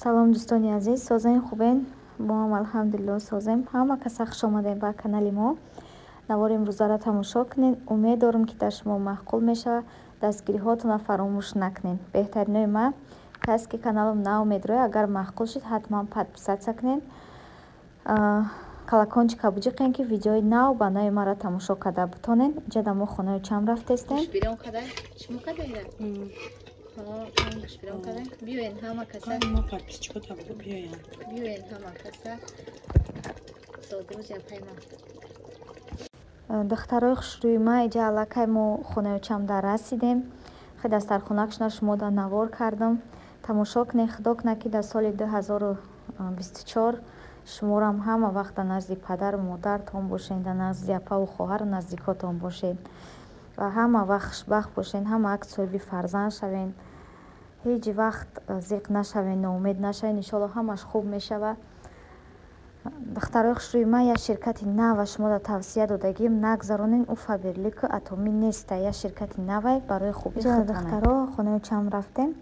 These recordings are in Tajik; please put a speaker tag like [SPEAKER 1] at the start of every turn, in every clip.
[SPEAKER 1] Салом, дӯстони азиз, созем, хубен? Мо ҳам алҳамдулилло созем. Ҳама каса хуш омадем ба канали мо. Навори имрӯзаро тамошо кунед. Умед дорам, ки дар шумо маъқул мешавад. Дастгириҳотонро фаромӯш накунед. Беҳтаринои ман, касе ки каналам нав медрояд, агар маъқул шуд, ҳатман подписаться кунед. Колокольчика буҷиқен, ки видеои нав ба нави маро тамошо карда бутонед. Инҷа дар мо хонаи чам рафтестем.
[SPEAKER 2] Биёен ҳама каса. Биёен ҳама каса. Зодрӯзи апайма.
[SPEAKER 1] Духтарои хушрӯи ма, иҷа аллакай мо хонаи чам дар расидем. Хе дастархонакшона шумо дар навор кардам. Тамошо кунед, худо кунад, ки дар соли 2024 шуморам ҳама вақт дар назди падару модартон бошед, дар назди апаву хоҳару наздикотон бошед ва ҳама вақт хушбахт бошед, ҳама акт соҳиби фарзанд шавед. Ҳеҷ вақт зиқ нашавед, ноумед нашавед. Иншоалло, ҳамаш хуб мешавад. Духтарои хушрӯи ман, як ширкати нава шуморо тавсия додагим, нагзаронен. Ӯ Фаберлику Атоми неста, як ширкати навай барои хуби. Духтаро, хонаи чам рафтем.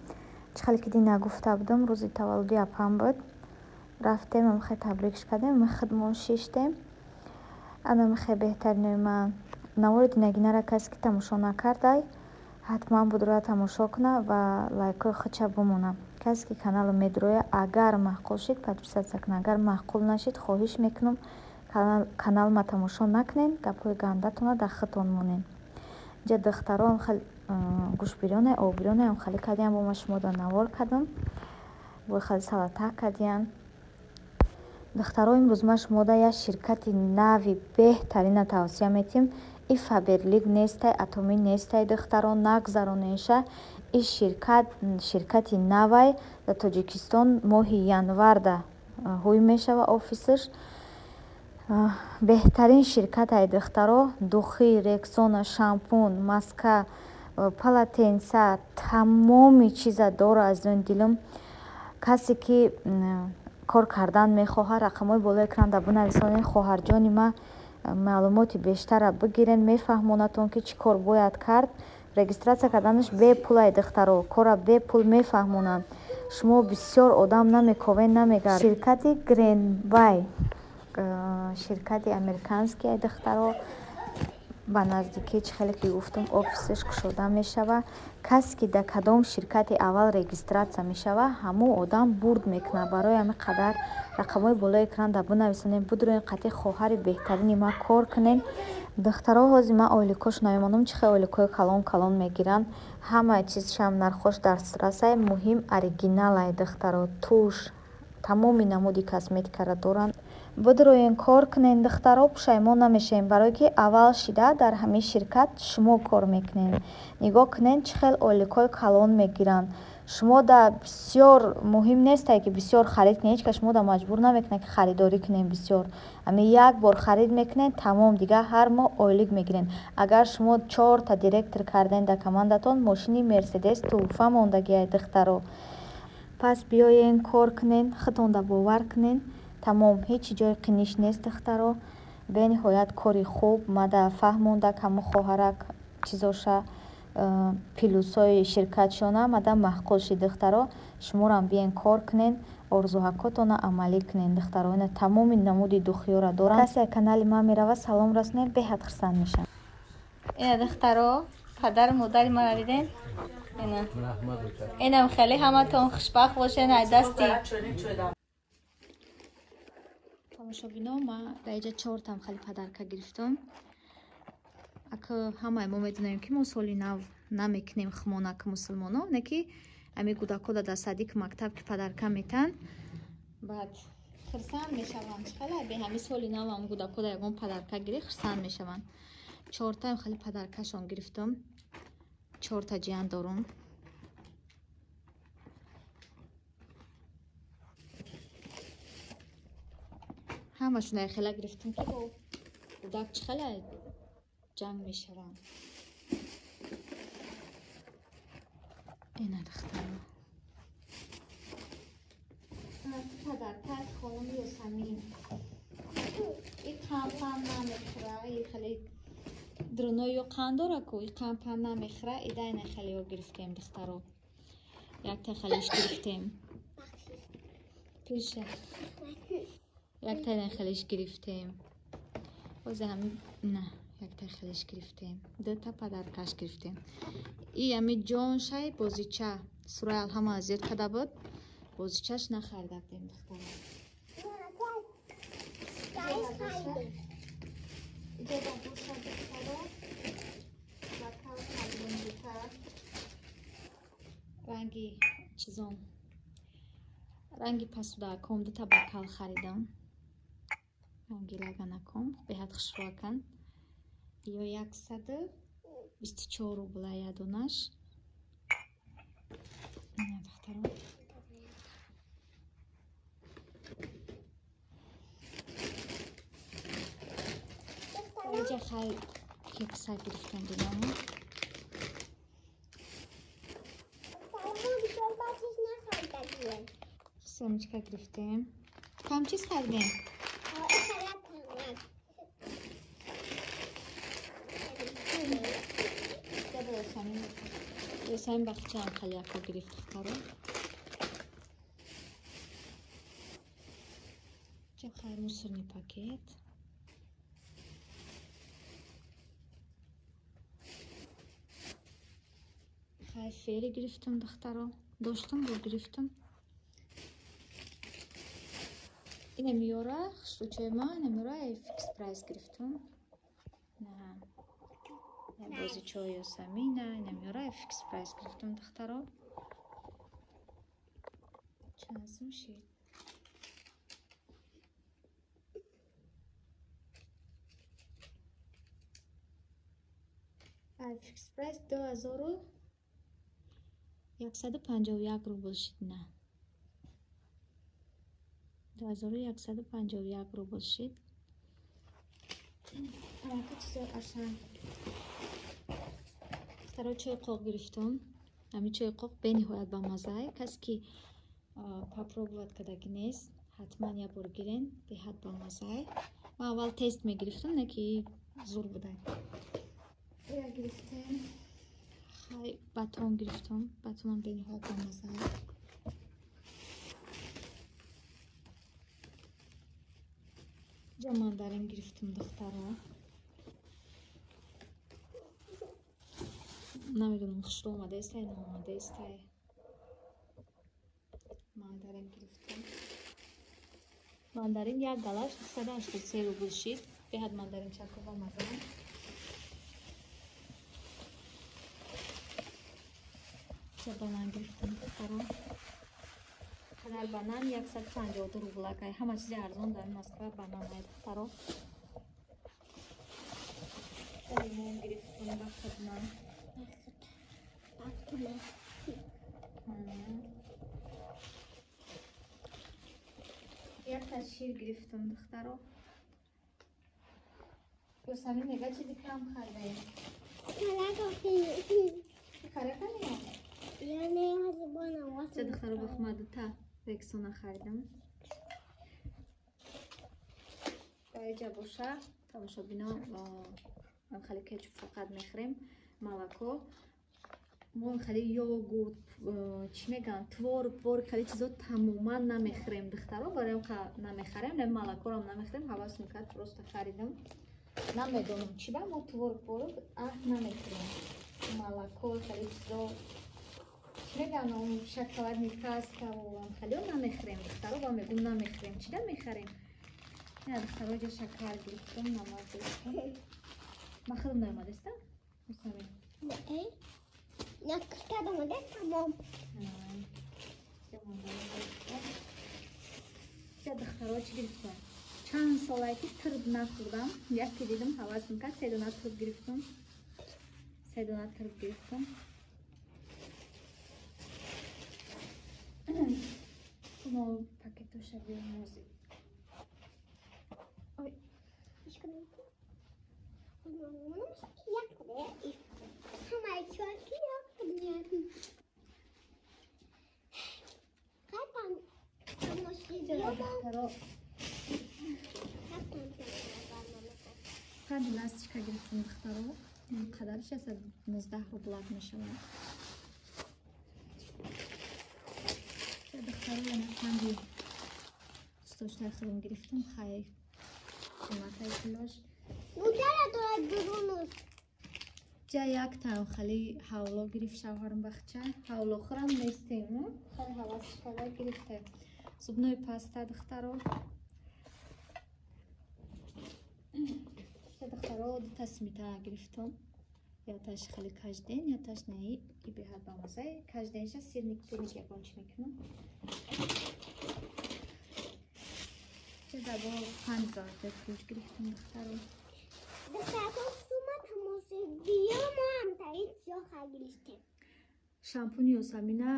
[SPEAKER 1] Чӣ хеле ки дина гуфта будам, рӯзи таваллуди апам буд. Рафтем, амхе табрикш кардем, худмон шиштем. Ана михе, беҳтаринои ман, навори динагинара касе ки тамошо накардай, ҳатман будроя тамошо куна ва лайкҳои худша бимона. Касе ки каналро медроя, агар маъқул шид, подписаться куна. Агар маъқул нашид, хоҳиш мекунам, каналма тамошо накунед, гапҳои гандатонро дар худтон монед. Инҷа духтаро хел гӯшбирёне, обирёне хеле кардиям, бо ма шумо дар навор кардам, бо хеле салата кардиям. Духтаро, имрӯз ман шумода як ширкати нави беҳтарина тавсия метиҳам. И Фаберлик нестай, Атомӣ нестай, духтаро, нагзаронеша. И ширкат ширкати навай, дар Тоҷикистон моҳи январда ҳуй мешава офисаш. Беҳтарин ширкатай, духтаро. Духи, Рексона, шампун, маска, полотенца, тамоми чиза дора. Азизони дилам, касе ки кор кардан мехоҳад, рақамҳои болои экранда бинависонед. Хоҳарҷони ман, маълумоти бештарро бигирен, мефаҳмонадтон, ки чӣ кор бояд кард. Регистрация карданаш бепулай, духтаро, корра бепул мефаҳмонанд. Шумо бисёр одам намековен, намегард. Ширкати Гренбай, ширкати американские, духтаро. Ба наздикӣ, чӣ хеле ки гуфтам, офисаш кушода мешавад. Касе ки дар кадом ширкати аввал регистрация мешавад, ҳамон одам бурд мекунад. Барои ҳамин қадар рақамҳои болои экранда бинависонед, бидроен, қатъи хоҳари беҳтарини ман кор кунед. Духтаро, ҳозир ман ойликош намемонам, чӣ хел ойликҳои калон калон мегиранд. Ҳамаи чизшам нархош дастрасай, муҳим оригиналай, духтаро. Тушь, тамоми намуди косметикаро доранд. Бидроен, кор кунед, духтаро, пушаймон намешавем, барое ки аввал шида дар ҳамин ширкат шумо кор мекунед. Нигоҳ кунед, чӣ хел ойликҳои калон мегиранд. Шумо да бисёр муҳим нестай, ки бисёр харид кунед. Ҳеҷ кас шумо да маҷбур намекунад, ки харидорӣ кунед бисёр. Ҳамин як бор харид мекунед, тамом, дигар ҳар моҳ ойлик мегиред. Агар шумо чорта директор кардем дар командатон, мошини Мерседес тӯҳфа мондагиай, духтаро. Пас биёен, кор кунед, худтонда бовар кунед, тамом, ҳеҷ ҷои қиниш нест, духтаро. Бениҳоят кори хуб мада фаҳмондак ҳамон хоҳарак чизоша, плюсҳои ширкатшона мада маъқул шид. Духтаро, шуморам биен, кор кунед, орзуҳакотонро амалӣ кунед. Духтаро, ина тамоми намуди духиёро доранд. Касе канали ман меравад, салом расонед, беҳад хурсанд мешавам.
[SPEAKER 2] Ина, духтаро, падару модари маро диден. Ина, инам хеле ҳаматон хушбахт бошен. Ай дасти
[SPEAKER 1] Тамошобино, ман дар иҷа чортам хеле подарка гирифтам. Ака, ҳамаи мо медонем, ки мо соли нав намекунем, хумонаки мусулмоно, не ки ами кӯдакҳо дар садик, мактаб ки подарка метан, баъд хурсанд мешаванд. Чӣ хеле бе ҳами соли навам кӯдакҳо дар ягон подарка гирӣ, хурсанд мешаванд. Чортаам хеле подаркашон гирифтам. Чорта ҷиян дорум. Ҳамашон хела гирифтам, ки бо кӯдак чӣ хеле ҷанг мешаванд. Ина, духтаро, подарка хонуми Ёсамин. И қанд намехӯра, и хеле друнои ё қанд дора ку, и қанд панд намехӯра. Ида, ина хелеё гирифтем, духтаро, якта хелеш гирифтем. Куша. Яктай хелиш гирифтем. Бозе ҳами на, яктай хелиш гирифтем. Дута подаркаш гирифтем. И ҳами ҷоншай бозича. Сураи Алҳама азият када буд. Бозичаш нахарида будем духтара. Иҷода боша духтаро. Бакал харидем дута. Ранги чизон. Ранги пасудаком дута бакал харидам. Ранги лаганаком беҳад хушрӯаканд. Ё 124 рубла ядонаш. Ина духтаро. Инҷа хай кекса гирифтам динаму. Семечка гирифтем. Кам чиз харидем? Ёсамин бахчаам хеле яко гирифт духтаро. Ча хай мусорный пакет. Хай фери гирифтам духтаро. Доштам бо гирифтам. Ина миёра, хушрӯчои ман, ина миёра фикс прайс гирифтам. На. Бозичои Ёсамина, ина миёра фикс прайс гирифтам духтаро. Чанд сум шид? Фикс прайс 2151 рубл шид на. 2151 рубл шид. Анака чизои ашан. Духтаро чойи қоқ гирифтам. Ҳамин чойи қоқ бениҳоят бамаззае. Касе ки попробовать кардагӣ нест, ҳатман як бор гирен, беҳад бамаззае. Ман аввал тест мегирифтам, не ки зур будай. Я гирифтем. Хай батон гирифтам. Батонам бениҳоят бамаззае. Ҷа мандарин гирифтам духтаро. Намедонам хушрӯ омадаестай, наомадаестай. Мандарин гирифтам. Мандарин як галаш 283 рубл шид. Беҳад мандаринчако омадан. Ча банан гирифтам духтаро. Қадар банан 152 рубл акай. Ҳама чизи арзон дар Москва банан ай духтаро. Лимон гирифтам ба хидмат. Якта шир гирифтам духтаро. Ёсамин мега чизи кам хардаем. Карака не? Ча духтаро ба хума дута рексона харидам. Дар боша тамошобино хеле кетчуп фақат мехӯрем, молоко. Мо хеле йогурт, чӣ мегӯянд, творог, творог хеле чизо тамоман намехӯрем духтаро, барои он намехарем, не молокорам намехӯрем, ҳавас мекард, просто харидам. Намедонам чӣ ба мо творог, творог намехӯрем. Молоко хеле чизо чӣ мегӯянд, он шоколадный паставу хеле намехӯрем духтаро, ба мегӯм намехӯрем. Чӣ да мехарем? Не духтаро, ҷа шакар гирифтам, намак гирифтам. Ман худам наомадастам? Мусамин. Духтаро чӣ гирифтам? Чанд солае ки турб нахӯрдам, яке дидам ҳавасм кард, се дона турб гирифтам. Се дона турб гирифтам. Мо пакетоша биомозӣ. Ой. Панҷ ласточка гирифтам духтаро. Қадарш 119 рублак мешавад. Духтаро панҷи доштаи худам гирифтам. Хай қиматай пулаш.
[SPEAKER 3] Нутелла дорад дурунус.
[SPEAKER 1] Ҷа яктам хали ҳавло гирифт шавҳарам бахча. Ҳавло хӯрам нестем. Хали ҳавас шуда гирифтем. Зубной паста духтаро. Духтаро дута сметана гирифтам. Яташ хали кажден, яташ неи и беҳад бамазай. Кажденша сирник пирник ягон чӣ мекунам. Ҷа бо 5 зарда куҷ гирифтам духтаро.
[SPEAKER 3] Духтаро сума тамоси биё мо ҳам таи чиё гирифтем.
[SPEAKER 1] Шампуни Ёсамина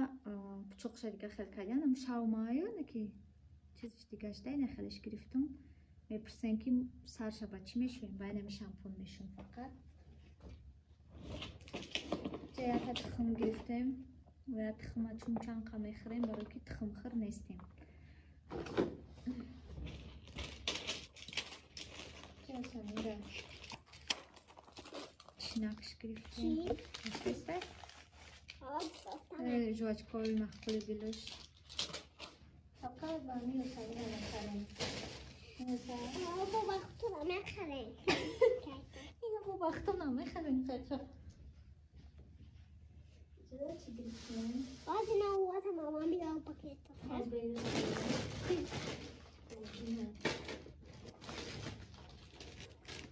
[SPEAKER 1] пучоқша дига хел кардянам шавмаю неки чизиш дигашта ина хелеш гирифтам. Мепурсем ки сарша ба чӣ мешӯем? Ба инами шампун мешӯм фақат. Ҷа якта тухм гирифтем. Ва тухма чун чанқа мехӯрем, барои ки тухмхӯр нестем. Ҷа Ёсамира чинакш гирифтем. Ҳастестай? Жвачкаҳои маъқули билӯш. Фақат ба ҳамин Ёсамира мехарем.
[SPEAKER 3] Бо вақту намехарем.
[SPEAKER 1] Ино бо вақту намехарем. Чида чӣ гирифтем?
[SPEAKER 3] Боз ина увата маман биё пакето.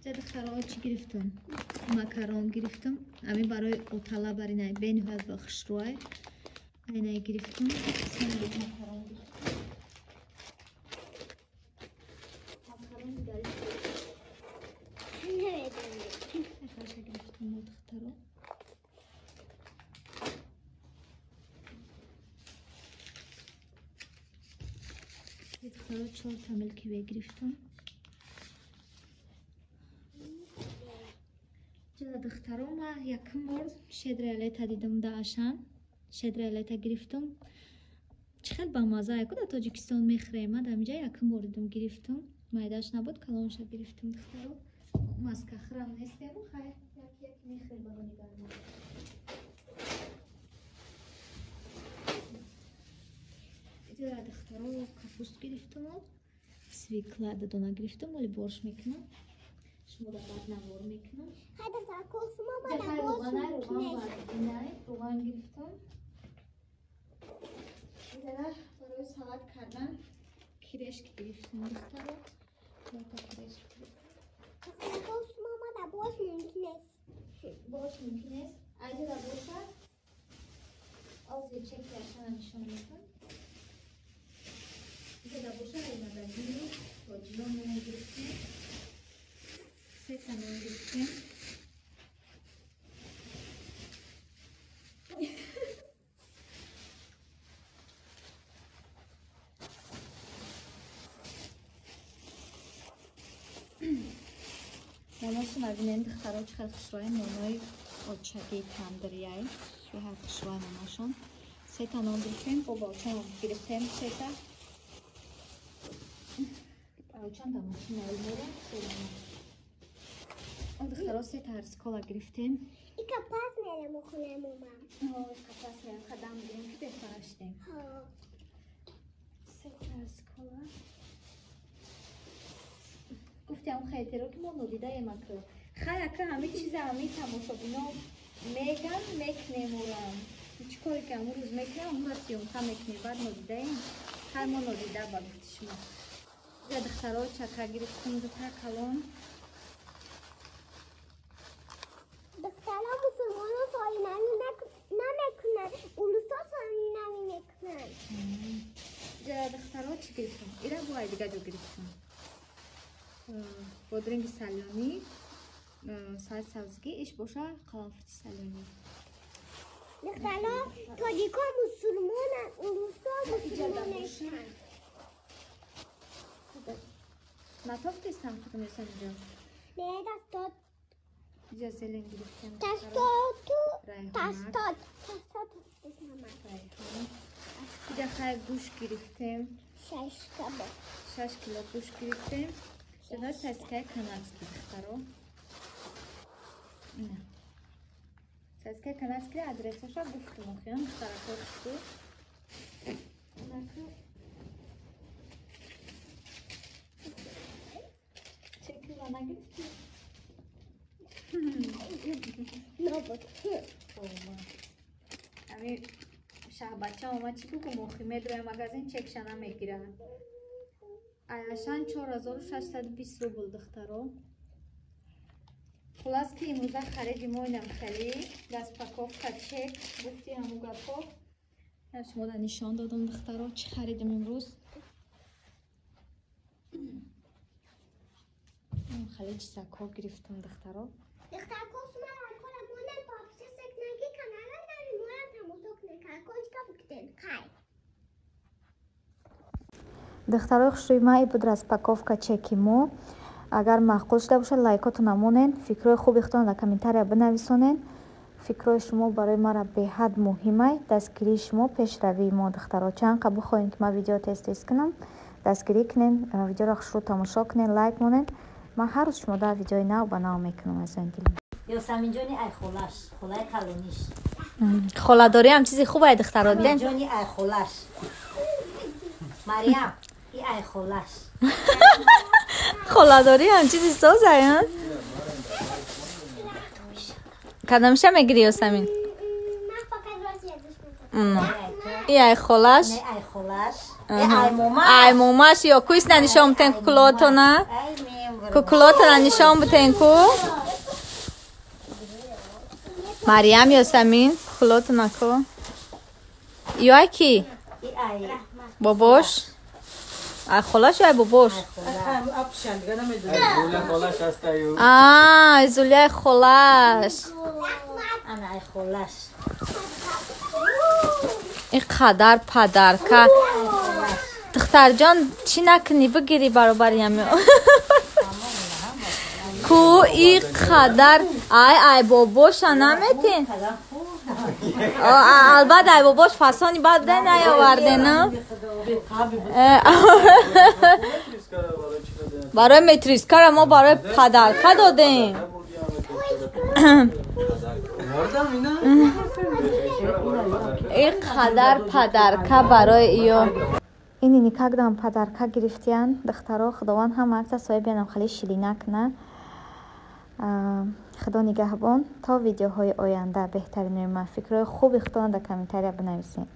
[SPEAKER 1] Ҷа духтаро чӣ гирифтам? Макарон гирифтам. Ҳамин барои отала баринай бениҳоят ба хушрӯай. Айнай гирифтам. Макарон гирифтам. Макарон дигари хаша гирифтам мо духтаро. Духтаро 4 та милкивей гирифтам. Ҷа духтаро ма якум бор щедрая лета дидам да Ашан. Щедрая лета гирифтам. Чӣ хел бамаза яку дар Тоҷикистон мехӯрем. Ма дар инҷа якум бор дидам гирифтам. Майдаш набуд, калонша гирифтам духтаро. Маскахӯрам нестем, хай як як мехӯрем барои гарма. Ҷа духтаро капуст гирифтам, свекла додона гирифтам, вале борш мекунам. Шумо дар баъд навор мекунам.
[SPEAKER 3] Хай духтарако шумо ба навор мекунед.
[SPEAKER 1] Равған гирифтам. Ҷа барои салат кардан кирешки гирифтам духтаро. Чорта кирешки гирифтам.
[SPEAKER 3] Духтарако шумо ма дар борш мумкин аст.
[SPEAKER 1] Борш мумкин аст. Айҷа дар бошад. Ози чеки ашана нишон медиҳам. Иҷа дар бошад ай магазини тоҷиён нон гирифтем. Сета нон гирифтем. Ноношон бинем духтаро чӣ хел хушрӯяй, нонои очагии тандирияй. Беҳад хушрӯяй ноношон. Сета нон гирифтем, бо бочам гирифтем сета. Очам дар машина мерем. Духтаро сета арзикола гирифтем.
[SPEAKER 3] Ика пас мерем хона мамам.
[SPEAKER 1] Ика пас мерем, қадам гирем ки бехора шудем. Сета арзикола. Гуфтям хейтеро ки мо нодидаем ака. Хай ака ҳамин чиза ҳамин тамошобино меган мекунем урам. Чӣ коре ки ҳамун рӯз мекунем, ҳамунро съёмка мекунем, баъд нодидаем. Хай мо нодида ба гуфти шумо. Ҷа духтаро чака гирифтем дута калон.
[SPEAKER 3] Духтаро мусулмоно соли нави намекунанд, урусо соли нави мекунанд.
[SPEAKER 1] Ҷа духтаро чӣ гирифтем? Ира бо ай дига ҷо гирифтем. Бодринги салёнӣ, сар сабзгӣ, иш боша қаламфурти салёнӣ.
[SPEAKER 3] Духтаро тоҷико мусулмонанд, урусо мусулмон нестанд.
[SPEAKER 1] Натофтестам худам Ёсаминҷон?
[SPEAKER 3] Не, дастот.
[SPEAKER 1] Иҷа зелен гирифтем.
[SPEAKER 3] Дастоту, дастот, дастот
[SPEAKER 1] Райҳон. Иҷа хай гӯшт гирифтем.
[SPEAKER 3] 6 кило.
[SPEAKER 1] 6 кило гӯшт гирифтем. Иҷа саскаи канадский духтаро. Ина. Саскаи канадский адресаша гуфтум охиён духтарако хушбу.
[SPEAKER 2] нагирифтӣ? Ами шаҳбача омад чӣ гугум охи медроя магазин чекша намегира. Аяшан 4620 рубл духтаро. Хулас ки имрӯза хариди мо инам хеле распаковка чек гуфти ҳаму гапҳо. Шумо да нишон додам духтаро чӣ харидим имрӯз. Хеле чизакҳо гирифтам духтаро.
[SPEAKER 1] Духтарои хушрӯи ман ин буд распаковка чеки мо. Агар маъқул шуда бошад лайкотона монен, фикрҳои хуби худтон дар комментария бинависонен. Фикрҳои шумо барои мара беҳад муҳимай. Дастгирии шумо пешравии мо духтаро. Чанд қа бихоҳем ки ман видео тез-тез кунам, дастгирӣ кунен, видеоро хушрӯ тамошо кунен, лайк монен. Ман ҳар рӯз шумо дар видеои нав ба нав мекунам азизони дилам.
[SPEAKER 4] Ёсаминҷони ай холаш, холаи калониш.
[SPEAKER 2] Холадорӣ ҳам чизи хуб ай духтаро диден?
[SPEAKER 4] Ҷони ай холаш. Мариям, и ай холаш.
[SPEAKER 2] Холадорӣ ҳам чизи соз ай, ҳа? Кадомша мегирӣ Ёсамин? И ай холаш.
[SPEAKER 4] Ай холаш. Ай момаш.
[SPEAKER 2] Ай момаш ё куйсна нишон бутен куклотона? Куклотона нишон бутен ку? Мариям Ёсамин куклотона ку? Ё ай ки? Бобош? Ай холаш ё ай бобош? Аа, Зулия холаш.
[SPEAKER 4] Ай холаш.
[SPEAKER 2] Ин қадар падарка. Духтарҷон чӣ накунӣ бигирӣ баробари ҳами. Ку ин қадар ай ай бобоша наметин? Албатта ай бобош фасони бад буда наёварден. Барои метрискара мо барои падарка додем. Ин қадар падарка барои ё
[SPEAKER 1] ини никакдам падарка гирифтиян духтаро. Худованд ҳама акта соҳибиянам хеле ширина куна. Худо нигаҳбон то видеоҳои оянда. Беҳтаринои ман фикрҳои хуби худтон дар комментария бинависед.